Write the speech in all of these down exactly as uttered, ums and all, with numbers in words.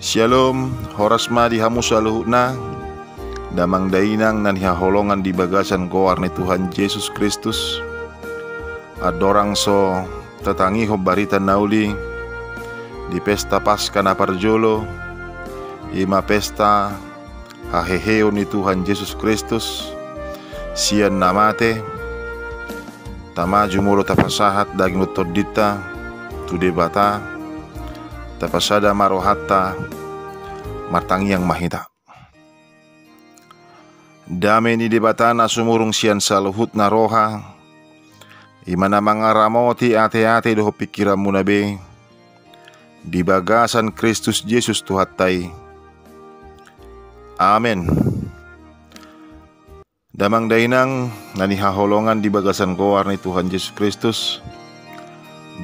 Syalom, horas ma di hamu saluhutna, damang dainang na hinaholongan di bagasan goar ni Tuhan Jesus Kristus. Andorang so tatangihon barita na uli di pesta Paska na parjolo, i ma pesta haheheon ni Tuhan Jesus Kristus sian na mate, tama jumolo tapasahat daging dohot tondinta tu Debata, tapasada ma rohanta, martangiang ma hita. Dame ni Debata na sumurung sian saluhutna roha, i ma na mangaramoti ateate dohot pingkiranmuna be, di bagasan Kristus Jesus Tuhanta i. Amen. Damang dainang na hinaholongan di bagasan goar ni Tuhan Jesus Kristus,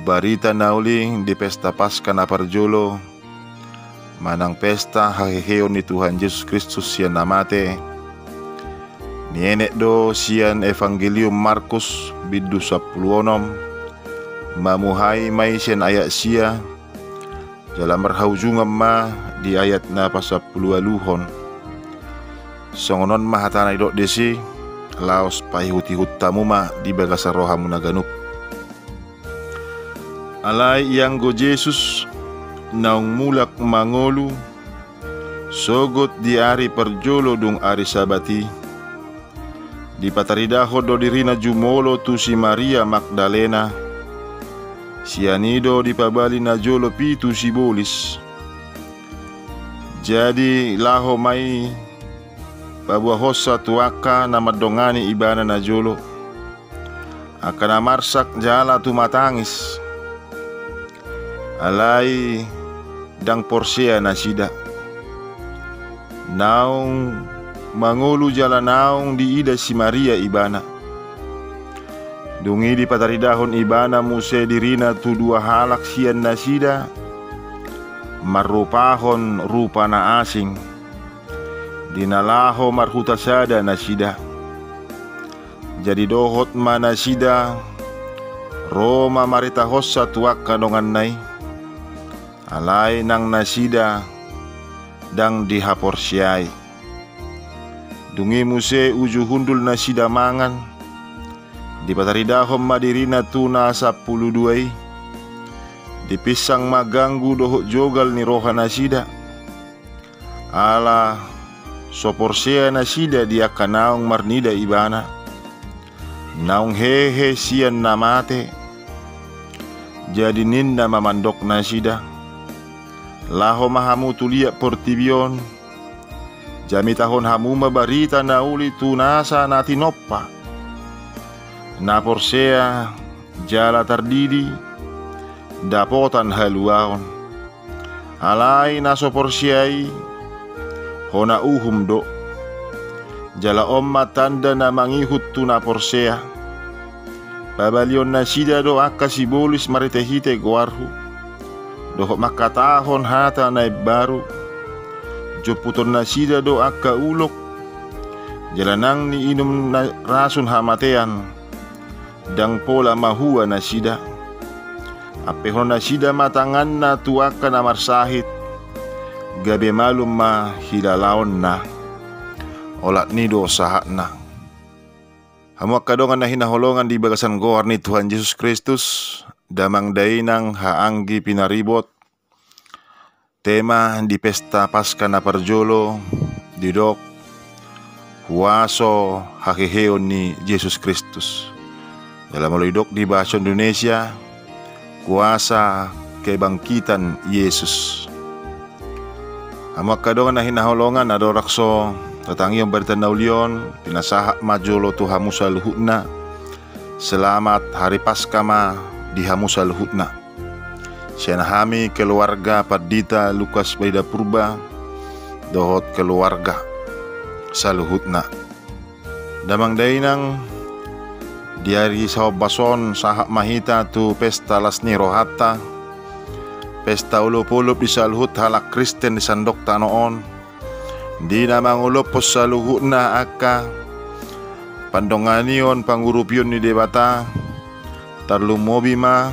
barita na uli di pesta Paska na parjolo, manang pesta haheheon ni Tuhan Jesus Kristus sian na mate, nienet do sian Evangelium Markus bindu sampulu onom, mamuhai ma i sian ayat sia, jala marhaujungan ma di ayat na pasampulu ualuhon. Songon on ma hata na didok disi, laos paihutihut hamu ma di bagasan rohamuna ganup. Alai ianggo Jesus naung mulak mangolu, sogot di ari parjolo dung ari Sabat i, dipataridahon do dirina jumolo tu si Maria Magdalena, sian i do dipabali najolo pitu sibolis. Jadi laho ma i paboahonsa tu angka na mandongani ibana najolo, angka na marsak jala tumatangis. Alai ndang porsea nasida. Naung mangolu jala naung diida si Maria ibana. Dung i dipataridahon ibana muse dirina tu dua halak sian nasida, marrupahon rupa na asing, di na laho marhuta sada nasida. Jadi dohot ma nasida, ro ma maritahonsa tu angka donganna i, alai nang nasida ndang dihaporseai. Dung i muse uju hundul nasida mangan, dipataridahon ma dirina tu na sampulu dua i, dipinsang ma ganggu dohot jogal ni roha nasida. Ala so porsea nasida di angka naung marnida ibana, naung hehe sian na mate. Jadi ninna ma mandok nasida: Laho ma hamu tu liat portibi on, jamitahon hamu ma barita na uli tu nasa na tinompa, na porsea jala tardidi, dapotan haluaon. Alai na so porsea i, hona uhum do. Jala on ma tanda na mangihut tu na porsea: Pabalion nasida do angka sibolis marhitehite goarhu, dohot mangkatahon hata na imbaru. Jomputon nasida do angka ulok, jala nang niinum na rasun hamatean, ndang pola mahua nasida. Ampehon nasida ma tanganna tu angka na marsahit, gabe malum ma hilalaonna. Olat ni do sahatna. Hamu angka dongan na hinaholongan di bagasan goar ni Tuhan Jesus Kristus, damang dainang, haanggi pinaribot, tema di pesta Paska na parjolo didok: Huaso haheheon ni Jesus Kristus. Jala molo didok di bahasa Indonesia, kuasa kebangkitan Yesus. Hamu angka dongan na hinaholongan, andorang so tatangihon barita na uli on, pinasahat ma jolo tu hamu saluhutna. Selamat Hari Paska ma di hamu saluhutna. Sian hami keluarga Pandita Lukas Bainda Purba dohot keluarga saluhutna. Damang dainang, di ari saombas on sahat ma hita tu pesta las ni rohanta, pesta olopolop di saluhut halak Kristen di sandok tano on, di na mangolophon saluhutna angka pandonganion pangurupion ni Debata, tarlumobi ma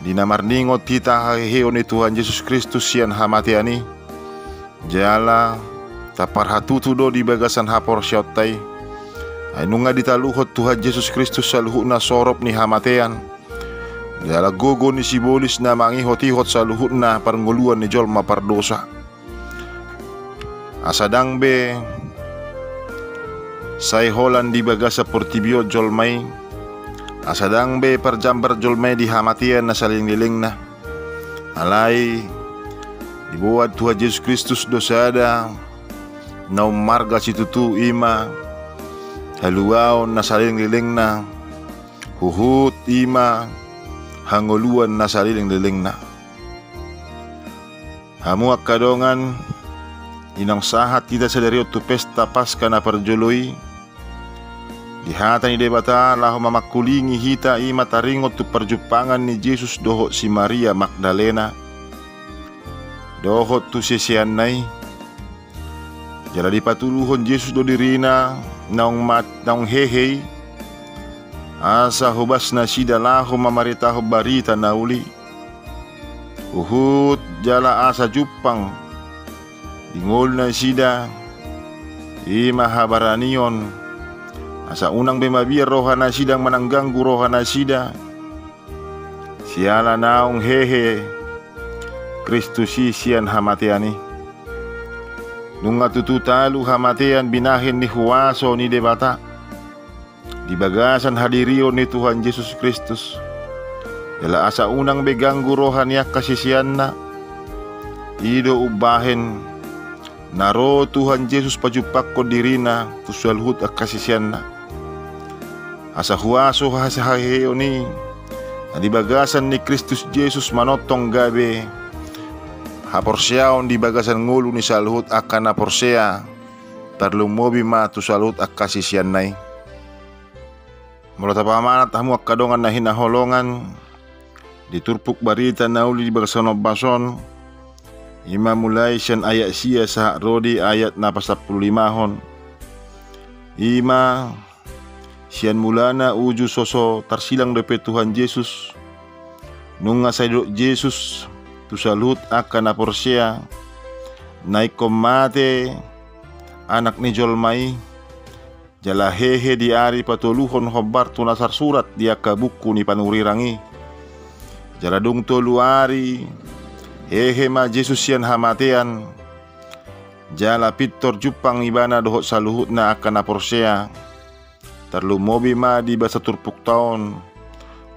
di na marningot hita haheheon ni Tuhan Jesus Kristus sian hamatean i, Jala taparhatutu do di bagasan haporseaonta i, ai nunga ditaluhon Tuhan Jesus Kristus saluhutna sorop ni hamatean, jala gogo ni sibolis na mangihotihot saluhutna parngoluan ni jolma pardosa. Asa ndang be sai holan di bagasan portibi on jolma i, asa ndang be parjambar jolma i di hamatean na salelenglelengna. Alai diboan Tuhan Jesus Kristus do sada na ummarga situtu, i ma haluaon na salelenglelengna, huhut i ma hangoluan na salelenglelengna. Hamu angka dongan, di naung sahat hita sadari on tu pesta Paska na parjolo i, di hata ni Debata laho mamangkulingi hita, i ma taringot tu parjumpangan ni Jesus dohot si Maria Magdalena dohot tu siseanna i. Jala dipatuduhon Jesus do dirina naung mat-, naung hehe i, asa hobas nasida laho mamaritahon barita na uli. Huhut jala asa jumpang di ngolu nasida i ma habaranion, asa unang be mabiar roha nasida manang ganggu roha nasida, siala naung hehe Kristus i sian hamatean i. Nunga tutu talu hamatean binahen ni huaso ni Debata di bagasan hadirion ni Tuhan Jesus Kristus. Jala asa unang be ganggu roha ni angka siseanna, i do umbahen na ro Tuhan Jesus pajumpangkon dirina tu saluhut angka siseanna. Asa huaso haheheon i na di bagasan ni Kristus Jesus manongtong gabe haporseaon di bagasan ngolu ni saluhut angka na porsea, tarlumobi ma tu saluhut angka siseanna i. Molo tapamanat hamu angka dongan na hinaholongan, di turpuk barita na uli di bagasan ombas on, i ma mulai sian ayat sia sahat ro di ayat na pasampulu limahon. I ma sian mulana uju so, so tarsilang dope Tuhan Jesus, nunga sai didok Jesus tu saluhut angka na porsea, na ingkon mate Anak ni jolma i, jala hehe di ari patoluhon hombar tu na tarsurat di angka buku ni panurirang i. Jala dung tolu ari hehe ma Jesus sian hamatean, jala pintor jumpang ibana dohot saluhutna angka na porsea, tarlumobi ma di bagasan turpukta on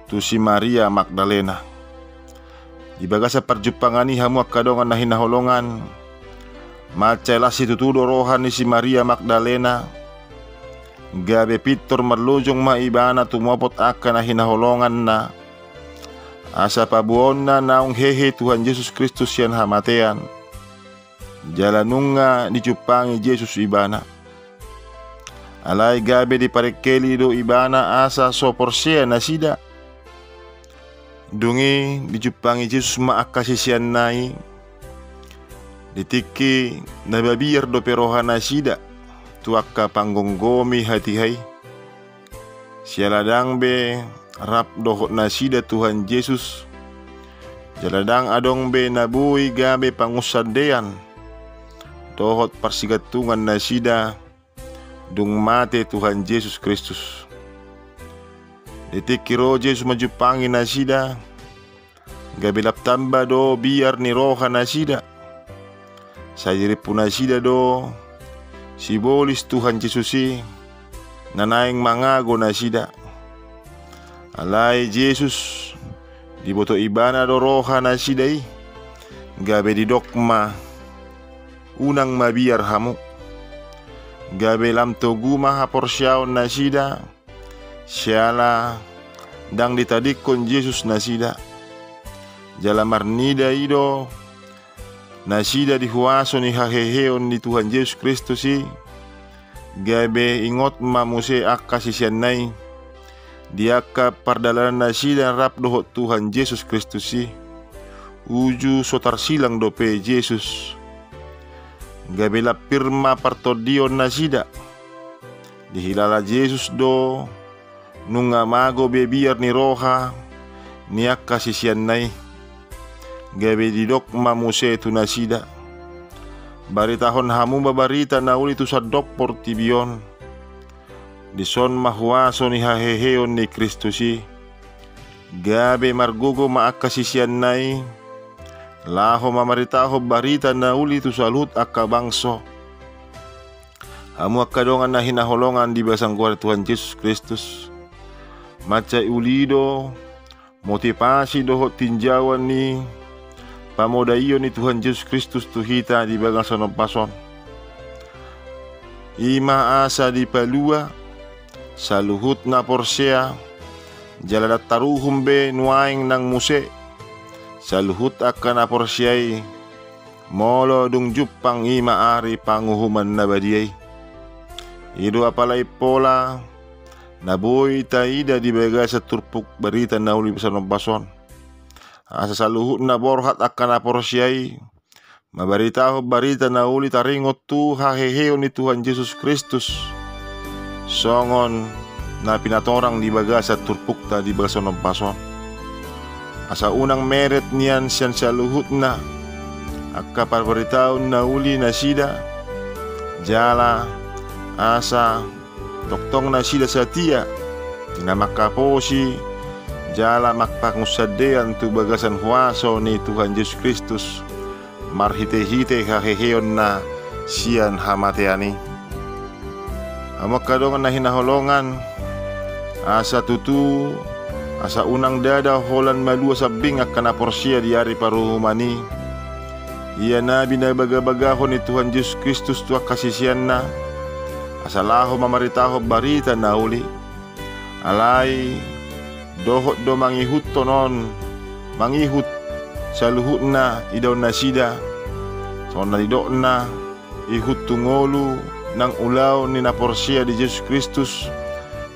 tu si Maria Magdalena. Di bagasan parjumpangan i hamu angka dongan na hinaholongan, mansai las situtu do roha ni si Maria Magdalena, gabe pintor marlojong ma ibana tumopot angka na hinaholonganna, asa paboaonna naung hehe Tuhan Jesus Kristus sian hamatean. Jala nunga dijumpangi Jesus ibana. Alai gabe diparengkeli do ibana asa so porsea nasida. Dung i dijumpangi Jesus ma angka siseanna i di tingki na mabiar dope roha nasida tu angka panggomgomi hatiha i. Siala ndang be rap dohot nasida Tuhan Jesus, jala ndang adong be na boi gabe pangunsandean dohot parsigantungan nasida dung mate Tuhan Jesus Kristus. Di tingki ro Jesus manjumpangi nasida, gabe lam tamba do biar ni roha nasida. Sai dirimpu nasida do sibolis Tuhan Jesus i, na naeng mangago nasida. Alai Jesus, diboto ibana do roha nasida i, gabe didok ma, unang mabiar hamu. Gabe lam togu ma haporseaon nasida, siala ndang ditadingkon Jesus nasida. Jala marnida i do nasida di huaso ni haheheon ni Tuhan Jesus Kristus i, gabe ingot ma muse angka siseanna i di angka pardalanan nasida rap dohot Tuhan Jesus Kristus i, uju so tarsilang dope Jesus. Gabe lam pir ma partondion nasida. Dihilala Jesus do nunga mago be biar ni roha ni angka siseanna i. Gabe didok ma muse tu nasida, baritahon hamu ma barita na uli tu sandok portibi on. Dison ma huaso ni haheheon ni Kristus i. Gabe margogo ma angka siseanna i, laho mamaritahon barita na uli tu saluhut angka bangso. Hamu angka dongan na hinaholongan di bagasan goar ni Tuhan Jesus Kristus, mansai uli do motivasi dohot tinjauan ni pamodaion ni Tuhan Jesus Kristus tu hita di bagasan ombas on. I ma asa dipalua saluhut na porsea, jala ndang taruhum be nuaeng nang muse saluhut angka na porsea i, molo dung jumpang i ma ari panguhuman na badia i. I do apala impola na boi taida di bagasan turpuk barita na uli bagasan ombas on. Asa saluhutna borhat angka na porsea i, mabaritahon barita na uli taringot tu haheheon ni Tuhan Jesus Kristus, songon na pinatorang di bagasan turpukta di bagasan ombas on. Asa unang meret nian sian saluhutna angka parbaritaon na uli nasida, jala asa tongtong nasida satia di na mangkaposi jala marpangunsandean tu bagasan huaso ni Tuhan Jesus Kristus, marhitehite haheheonna sian hamatean i. Hamu angka dongan na hinaholongan, asa tutu, asa unang ndada holan malua sambing angka na porsea di ari paruhuman i. Ia na binagabagahon ni Tuhan Jesus Kristus tu angka siseanna, asa laho mamaritahon barita na uli. Alai dohot do mangihuthon on, mangihut saluhutna idaon nasida, songon na nidokna, ihut tu ngolu nang ulaon ni na porsea di Jesus Kristus,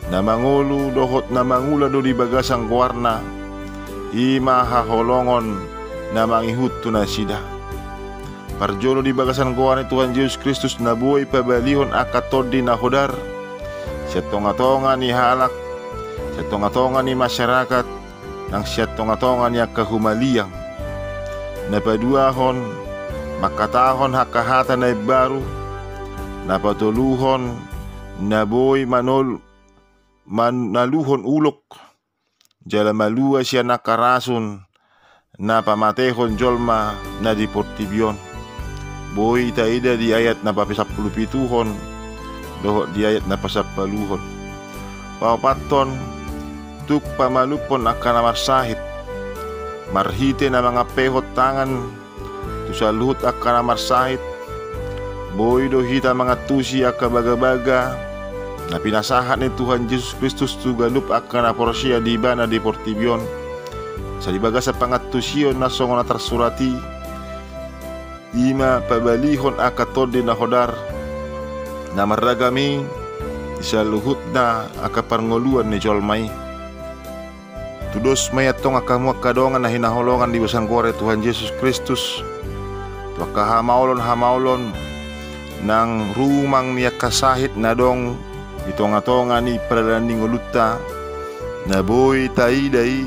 na mangolu dohot na mangula do di bagasan goarna, i ma haholongon na mangihut tu nasida. Parjolo di bagasan goar ni Tuhan Jesus Kristus na boi pabalihon angka tondi na hodar sian tongatonga ni halak, sian tongatonga ni masyarakat, nang sian tongatonga ni angka humaliang. Na paduahon, mangkatahon angka hata na imbaru. Na patoluhon, na boi manol-, manaluhon ulok jala malua sian angka rasun na pamatehon jolma na di portibi on. Boi taida di ayat na pasampulupituhon dohot di ayat na pasampaluhon. Paopathon, tuk pamalumhon angka na marsahit. Marhite na mangampehon tangan tu saluhut angka na marsahit, boi do hita mangantusi angka bagabaga na pinasahat ni Tuhan Jesus Kristus tu ganup angka na porsea di Ibana di portibi on. Asa di bagasan pangantusion na songon na tarsurat i, i ma pabalihon angka tondi na hodar na marragam i di saluhutna angka parngoluan ni jolma i. Tudos ma i antong angka hamu angka dongan na hinaholongan di bagasan goar ni Tuhan Jesus Kristus, tu angka hamaolon-hamaolon nang rumang ni angka sahit na adong di tongatonga ni pardalanan ni ngolunta, na boi taida i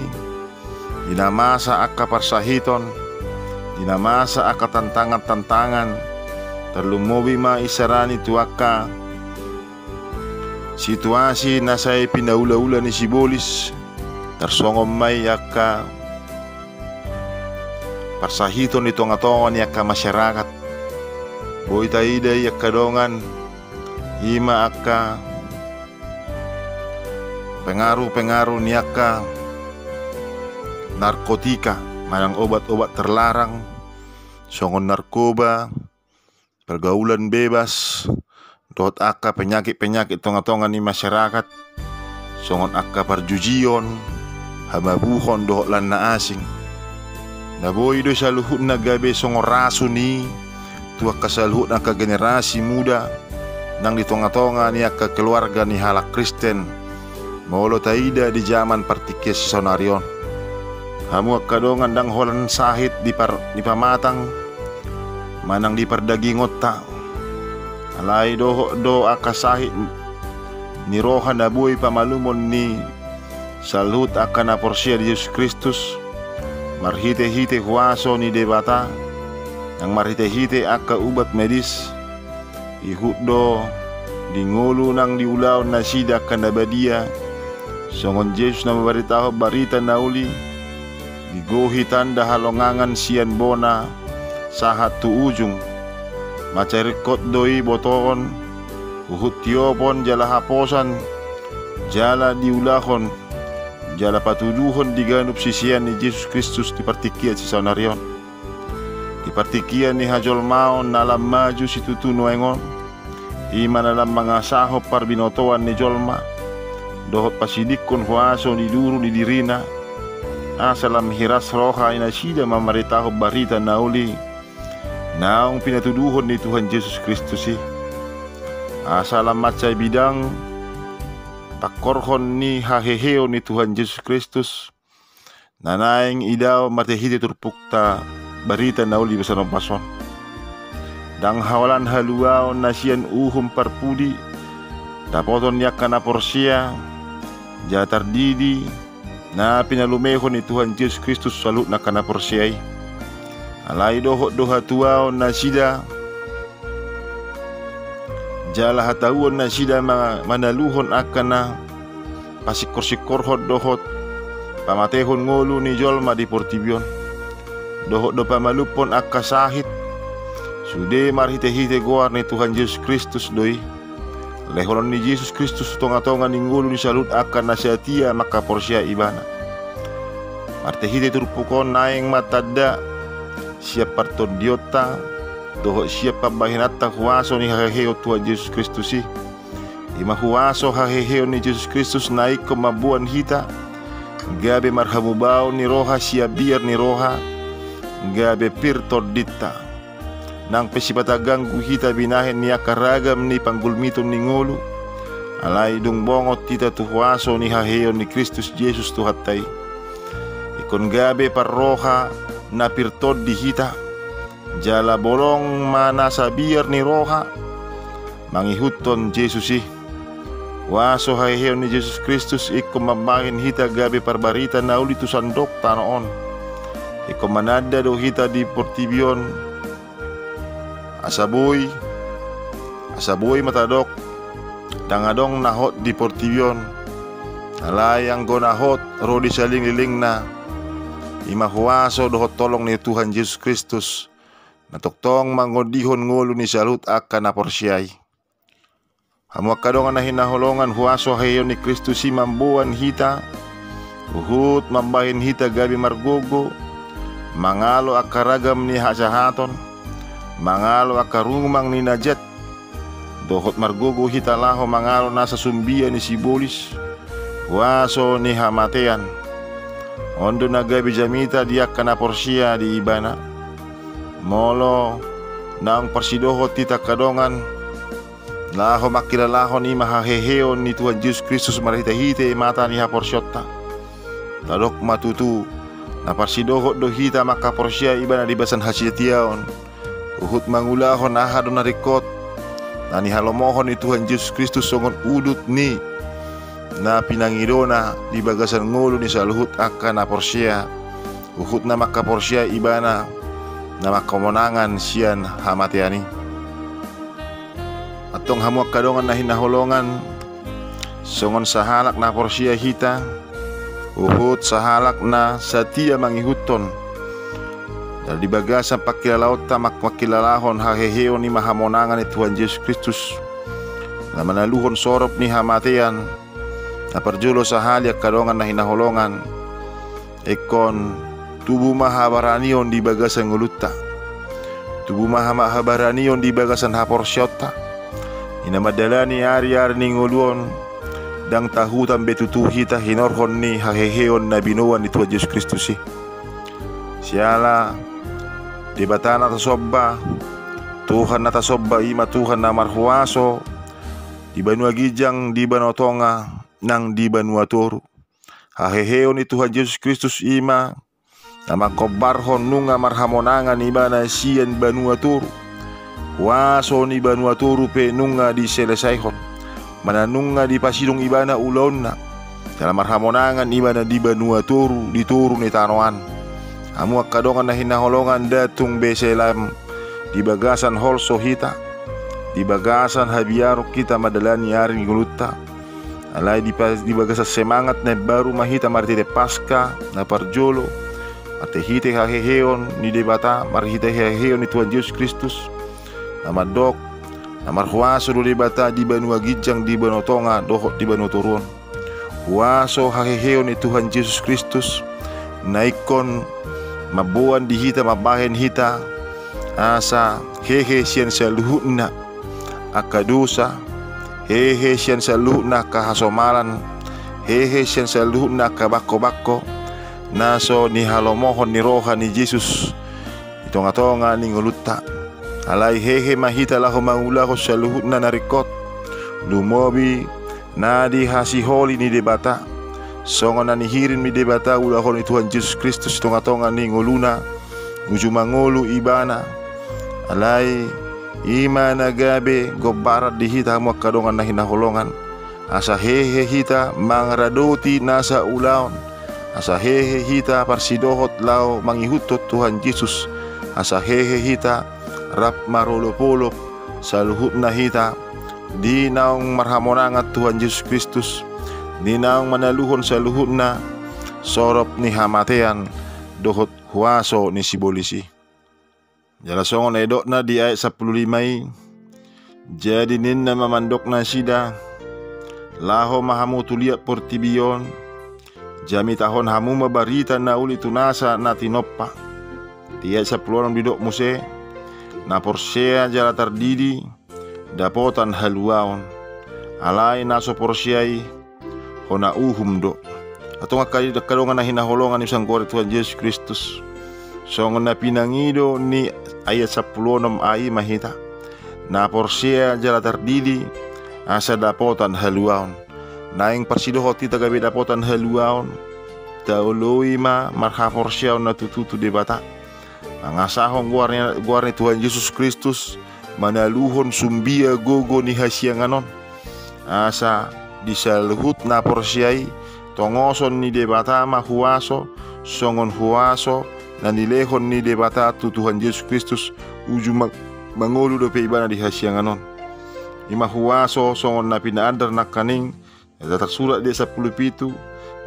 di na masa angka parsahiton, di na masa angka tantangan-tantangan, tarlumobi ma isarani tu angka situasi na sai pinaulaula ni sibolis, tarsongon ma i angka parsahiton di tongatonga ni angka masyarakat. Boi taida i angka dongan, i ma angka pengaruh-pengaruh ni angka narkotika, manang obat-obat terlarang, songon narkoba, pergaulan bebas, dohot angka penyakit-penyakit tongatonga ni masyarakat, songon angka parjujion, hamabuhon dohot lan na asing. Na boi do saluhutna gabe songon rasun i tu angka saluhut angka generasi muda nang di tongatonga ni angka keluarga ni halak Kristen, molo taida di jaman partingkian saonari on. Hamu angka dongan, ndang holan sahit di par-, di pamatang manang di pardagingonta. Alai dohot do angka sahit ni roha na boi pamalumon ni saluhut angka na porsea di Jesus Kristus, marhitehite huaso ni Debata, nang marhitehite angka ubat medis, ihut do di ngolu nang diulahon nasida angka na badia, songon Jesus na mambaritahon barita na uli, digohi tanda halongangan sian bona sahat tu ujung. Mansai ringkot do i botohon, uhut tiopon jala haposan, jala diulahon, jala patuduhon di ganup sisean ni Jesus Kristus di partingkian sisaonari on. Di partingkian ni hajolmaon na lam maju situtu nuaeng on, i ma na lam mangasahon parbinotoan ni jolma, dohot pasidingkon huaso ni duru ni dirina, asa lam hiras roha ni nasida mamaritahon barita na uli, naung pinatuduhon ni Tuhan Jesus Kristus i. Asa lam mansai bidang pangkorhon ni haheheon ni Tuhan Jesus Kristus, na naeng idaon marhitehite turpukta barita na uli di bagasan ombas on. Ndang holan haluaon na sian uhum parpudi, dapoton ni angka na porsea, jala tardidi, na pinalumehon ni Tuhan Jesus Kristus saluhut angka na porsea i. Alai dohot do hatuaon nasida, jala hatauon nasida ma-, manaluhon angka na pasingkorsingkorhon dohot pamatehon ngolu ni jolma di portibi on. Dohot do pamalumhon angka sahit, sude marhitehite goar ni Tuhan Jesus Kristus do i. Lehonon ni Jesus Kristus tu tongatonga ni ngolu ni saluhut angka na satia mangkaporseai Ibana. Marhitehite turpuk on naeng ma tanda sian partondionta, dohot sian pambahenanta huaso ni haheheon Tuhan Jesus Kristus i. I ma huaso haheheon ni Jesus Kristus na ingkon mamboan hita gabe marhamubaon ni roha sian biar ni roha, gabe pir tondinta. Nang pe sipata ganggu hita binahen ni angka ragam ni panggulmiton ni ngolu, alai dung bongot hita tu huaso ni haheheon ni Kristus Jesus Tuhanta i. Ingkon gabe parroha na pir tondi hita, jala bolong ma nasa biar ni roha mangihuthon Jesus i. Huaso haheheon ni Jesus Kristus ingkon mambahen hita gabe parbarita na uli tu sandok tano on. Ingkon mananda do hita di portibi on, asa boi, asa boi ma tadok, ndang adong na hot di portibi on. Alai anggo na hot ro di salinglilingna, i ma huaso dohot holong ni Tuhan Jesus Kristus, na tongtong mangondihon ngolu ni saluhut angka na porsea i. Hamu angka dongan na hinaholongan, huaso haheheon ni Kristus i mamboan hita, huhut mambahen hita gabe margogo, mangalo angka ragam ni hajahaton, mangalo angka rumang ni na jat, dohot margogo hita laho mangalo nasa sumbia ni sibolis, huaso ni hamatean. On do na gabe jamita di angka na porsea di Ibana. Molo naung parsidohot hita angka dongan, laho mangkilalahon i ma haheheon ni Tuhan Jesus Kristus marhitehite mata ni haporseaonta. Tadok ma tutu, na parsidohot do hita mangkaporseai Ibana di bagasan hasetiaon, huhut mangulahon aha do na ringkot, na nihalomohon ni Tuhan Jesus Kristus songon udut ni na pinangidona di bagasan ngolu ni saluhut angka na porsea, huhut na mangkaporseai Ibana, na manghamonangan sian hamatean i. Antong hamu angka dongan na hinaholongan, songon sahalak na porsea hita, huhut sahalak na satia mangihuthon, jala di bagasan pangkilalaonta mang-, mangkilalahon haheheon i ma hamonangan ni Tuhan Jesus Kristus, na manaluhon sorop ni hamatean, na parjolo sahali angka dongan na hinaholongan, ingkon tubu ma habaranion di bagasan ngolunta. Tubu ma hama-, habaranion di bagasan haporseaonta. I na mandalani ariari ni ngolu on, ndang tahutan be tutu hita hinorhon ni haheheon na binoan ni Tuhan Jesus Kristus i. Siala Debata na tasomba, Tuhan na tasomba i ma Tuhan na marhuaso, di banua ginjang, di banua tonga, nang di banua toru. Haheheon ni Tuhan Jesus Kristus i ma na manghombarhon nunga marhamonangan Ibana sian banua toru. Huaso ni banua toru pe nunga diselesaihon, manang nunga dipasidung Ibana ulaonna. Jala marhamonangan Ibana di banua toru, di toru ni tano an. Hamu angka dongan na hinaholongan, nda tung be sai lam di bagasan holso hita, di bagasan habiaron hita mandalani ari ni ngolunta. Alai di, di bagasan semangat na baru ma hita marhite Paska na parjolo, marhite haheheon ni Debata, marhite haheheon ni Tuhan Jesus Kristus, na mandok, na marhuaso do Debata di banua ginjang, di banua tonga dohot di banua toruan. Huaso haheheon ni Tuhan Jesus Kristus na ingkon mamboan di hita, mambahen hita, asa hehe sian saluhutna angka dosa, hehe sian saluhutna angka hasomalan, hehe sian saluhutna angka bangkobangko, na so nihalomohon ni roha ni Jesus di tongatonga ni ngolunta. Alai hehe ma hita laho mangulahon saluhutna na ringkot, lumobi na di hasiholi ni Debata, songon na nihirim ni Debata ulahon ni Tuhan Jesus Kristus di tongatonga ni ngoluna, uju mangolu Ibana. Alai i ma na gabe gombaran di hita, hamu angka dongan na hinaholongan, asa hehe hita mangaradoti nasa ulaon, asa hehe hita parsidohot laho mangihuthon Tuhan Jesus, asa hehe hita rap marolopolop saluhutna hita di naung marhamonangan Tuhan Jesus Kristus, di naung manaluhon saluhutna sorop ni hamatean dohot huaso ni sibolis i. Jala songon na nidokna di ayat sampulu lima i, jadi ninna ma mandok nasida, laho ma hamu tu liat portibi on, jamitahon hamu ma barita na uli tu nasa na tinompa. Di ayat sampulu onom didok muse, na porsea jala tardidi dapotan haluaon. Alai na so porsea i hona uhum do. Antong angka dongan na hinaholongan i, sanggoran Tuhan Jesus Kristus, songon na pinangido ni ayat sampulu onom a i ma hita, na porsea jala tardidi asa dapotan haluaon. Naeng parsidohot hita gabe dapotan haluaon, taoloi ma marhaporseaon na tutu tu Debata, mangasahon goar ni, goar ni Tuhan Jesus Kristus, manaluhon sumbia gogo ni hasiangan on, asa di saluhut na porsea i tongoson ni Debata ma huaso, songon huaso na nilehon ni Debata tu Tuhan Jesus Kristus uju ma-, mangolu dope Ibana di hasiangan on. I ma huaso songon na pinaandar nangkaning na tarsurat di sampulu pitu,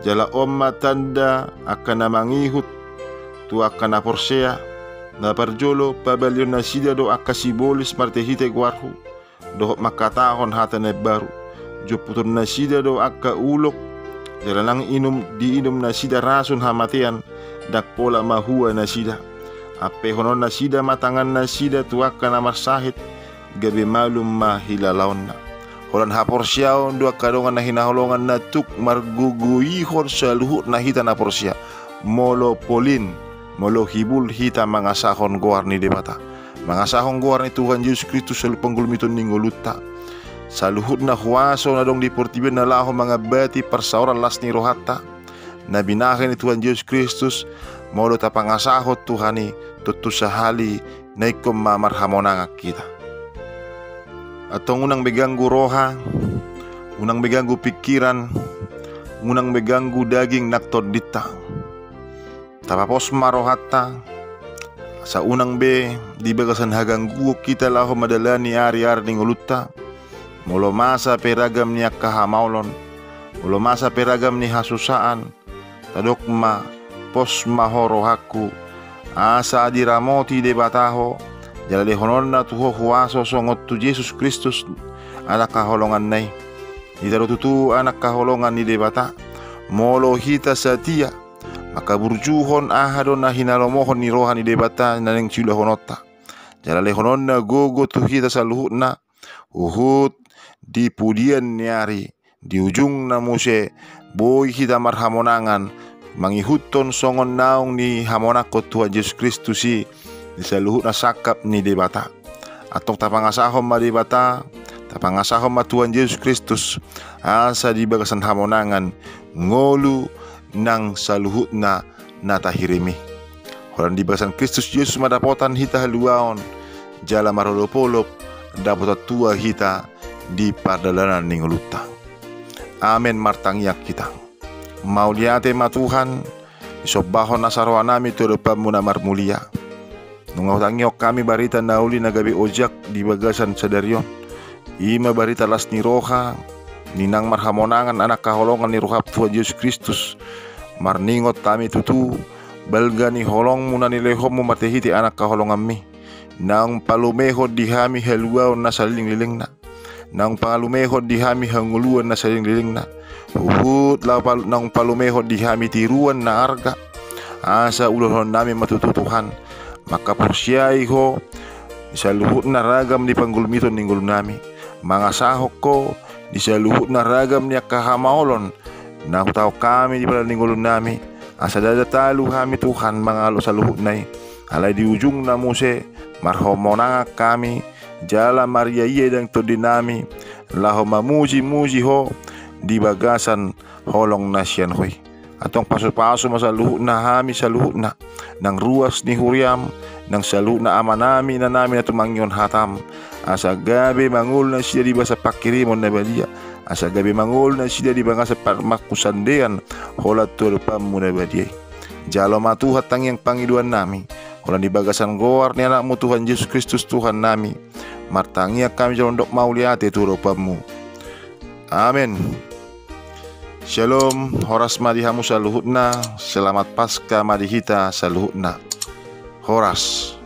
jala on ma tanda angka na mangihut tu angka na porsea. Na parjolo, pabalihon nasida do angka sibolis marhitehite goarhu, dohot mangkatahon hata na imbaru. Jomputon nasida do angka ulok, jala nang inum, diinum nasida rasun hamatean, ndang pola mahua nasida. Ampehonon nasida ma tangan nasida tu angka na marsahit, gabe malum ma hilalaonna. Holan haporseaon do angka dongan na hinaholongan na tuk margogoihon saluhutna hita na porsea. Molo polin, molo hibul hita mangasahon goar ni Debata, mangasahon goar ni Tuhan Jesus Kristus, saluhut panggulmiton ni ngolunta, saluhutna huaso na adong di portibi on na laho mangambati parsaoran las ni rohanta, na binahen ni Tuhan Jesus Kristus, molo tapangasahon Tuhan i, tontu sahali na ingkon ma marhamonangan hita. Antong unang be ganggu roha, unang be ganggu pingkiran, unang be ganggu daging nang tondinta. Tapapos ma rohanta, asa unang be di bagasan hagangguon hita laho mandalani ariari ni ngolunta. Molo masa pe ragam ni angka hamaolon, molo masa pe ragam ni hasusaan, tadok ma, pos ma ho rohangku, asa diramoti Debata ho, jala lehononna tu ho huaso songon tu Jesus Kristus, anak haholonganna i. Hita do tutu anak haholongan ni Debata, molo hita satia mangkaburjuhon aha do na hinalomohon ni roha ni Debata na naeng siulahononta. Jala lehononna gogo tu hita saluhutna, huhut di pudian ni ari, di ujungna muse, boi hita marhamonangan, mangihuthon songon naung nihamonangkon Tuhan Jesus Kristus i di saluhutna sangkap ni Debata. Antong tapangasahon ma Debata, tapangasahon ma Tuhan Jesus Kristus, asa di bagasan hamonangan, ngolu nang saluhutna na tahirim i. Holan di bagasan Kristus Jesus ma dapotan hita haluaon, jala marolopolop dapotan tua hita di pardalanan ni ngolunta. Amen. Martangiang hita. Mauliate ma Tuhan, disombahon nasa rohanami tu adopanMu na marmulia. Nunga hutangihon hami barita na uli na gabe ojak di bagasan sadari on. I ma barita las ni roha ni naung marhamonangan anak haholongan ni roham Tuhan Jesus Kristus. Marningot hami tutu balga ni holongmu na nilehonmu marhitehite anak haholonganmi, naung palumehon di hami haluaon na salelenglelengna, naung palumehon di hami hangoluan na salelenglelengna, huhut laho pal-, naung palumehon di hami tiruan na arga. Asa ulahonon nami ma tutu Tuhan mangkaporseai Ho di saluhutna ragam ni panggulmiton ni ngolu nami, mangasahon Ho di saluhutna ragam ni angka hamaolon na hutaon hami di pala ni ngolu nami, asa ndada talu hami Tuhan mangalo saluhutna i. Alai di ujungna muse marhamonangan hami jala mariaia dang tondi nami laho mamujimuji Ho di bagasan holong na sian Ho i. Antong pasupasu ma saluhutna hami saluhutna, nang ruas ni huriam, nang saluhutna amanami inanami na tumangihon hatam, asa gabe mangolu nasida di bagasan panghirimon na badia, asa gabe mangolu nasida di bagasan parmangkusandean holan tu adopanmu na badia i. Jalo ma Tuhan tangiang pangidoan nami, holan di bagasan goar ni anakmu Tuhan Jesus Kristus Tuhan nami, martangiang hami jalo mandok mauliate tu adopanmu. Amen. Shalom, horas ma di hamu saluhutna, selamat Paskah ma di hita saluhutna. Horas.